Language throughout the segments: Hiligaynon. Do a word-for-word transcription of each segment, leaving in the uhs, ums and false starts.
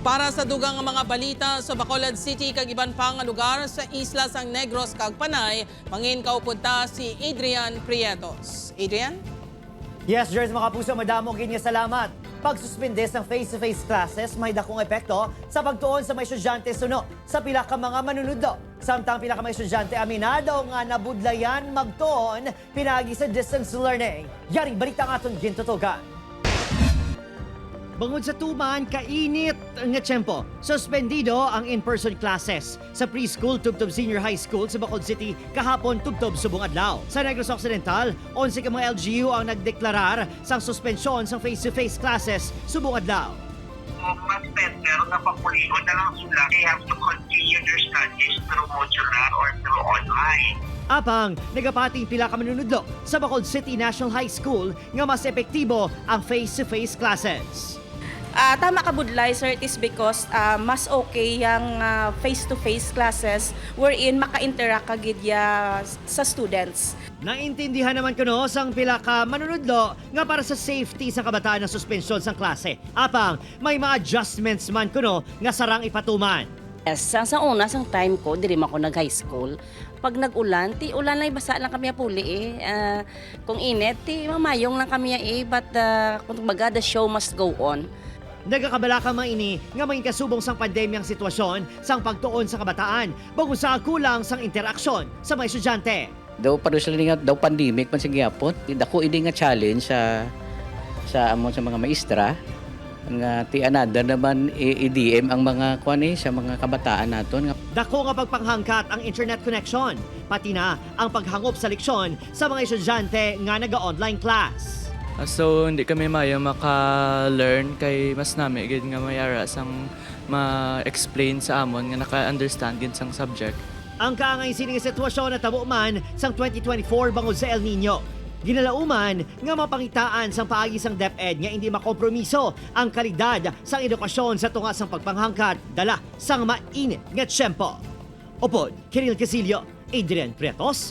Para sa dugang nga mga balita sa Bacolod City kag iban pa nga lugar sa isla sang Negros kag Panay, mangin kaupod ta si Adrian Prietos. Adrian? Yes, Jers, mga kapuso, madamo gid nga salamat. Pagsuspende sang face-to-face classes may dakong epekto sa pagtuon sa mga estudyante suno sa pila ka mga manunudlo. Samtang pila ka mga estudyante aminado nga nabudlayan magtuon pinaagi sa distance learning. Yaring balita ang aton gintutugan. Bangod sa tuman kainit nga tiyempo, suspendido ang in-person classes sa preschool tubtob senior high school sa Bacolod City kahapon tubtob subong adlaw. Sa Negros Occidental, onse ka mga L G U ang nagdeklarar sang suspensyon sang face-to-face classes subong adlaw. Mas better nga papulion na lang sila. They have to continue their studies through modular or through online. Apang, nagapating pila ka manunudlo sa Bacolod City National High School nga mas epektibo ang face-to-face classes. Ah, tama ka budlay, sir, it is because ah, mas okay yang ah, face-to-face classes wherein maka-interact ka gid ya sa students. Naintindihan naman kuno sang pila ka manunudlo nga para sa safety sa kabataan ang suspensyon sang klase. Apang, may mga adjustments man kuno nga sarang ipatuman. Yes, sa, sa una, sang time ko, diri man ko nag-high school. Pag nag-ulan, ti ulan lang, basa lang kami puli eh. Ah, kung init, ti mamayong lang kami eh. But uh, kung baga, the show must go on. Nagakabalaka man ini nga mangin kasubong sang pandemya ang sitwasyon sang pagtuon sa kabataan bangod sa kulang sang interaksyon sa mga estudyante. Daw pareho sila ni nga daw pandemic man sa gihapon. Dako ini nga challenge sa sa amon sa mga maestra nga ti another naman i-, i-D M ang mga kuan eh, sa mga kabataan naton nga Dako nga pagpanghangkat ang internet connection, pati na ang paghangop sa leksyon sa mga estudyante nga naga-online class. Ah, so, hindi kami maayo maka-learn kay mas nami gid nga may ara sang ma-explain sa amon nga naka-understand gid sang subject. Ang kaangay sini nga sitwasyon natabo man sang twenty twenty-four bangod sa El Nino. Ginalauman nga mapangitaan sang paagi sang DepEd nga indi makompromiso ang kalidad sang edukasyon sa tunga sang pagpanghangkat dala sang mainit nga tiyempo. Upod, Kiril Casillo, Adrian Pretos,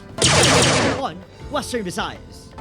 on Western Visayas.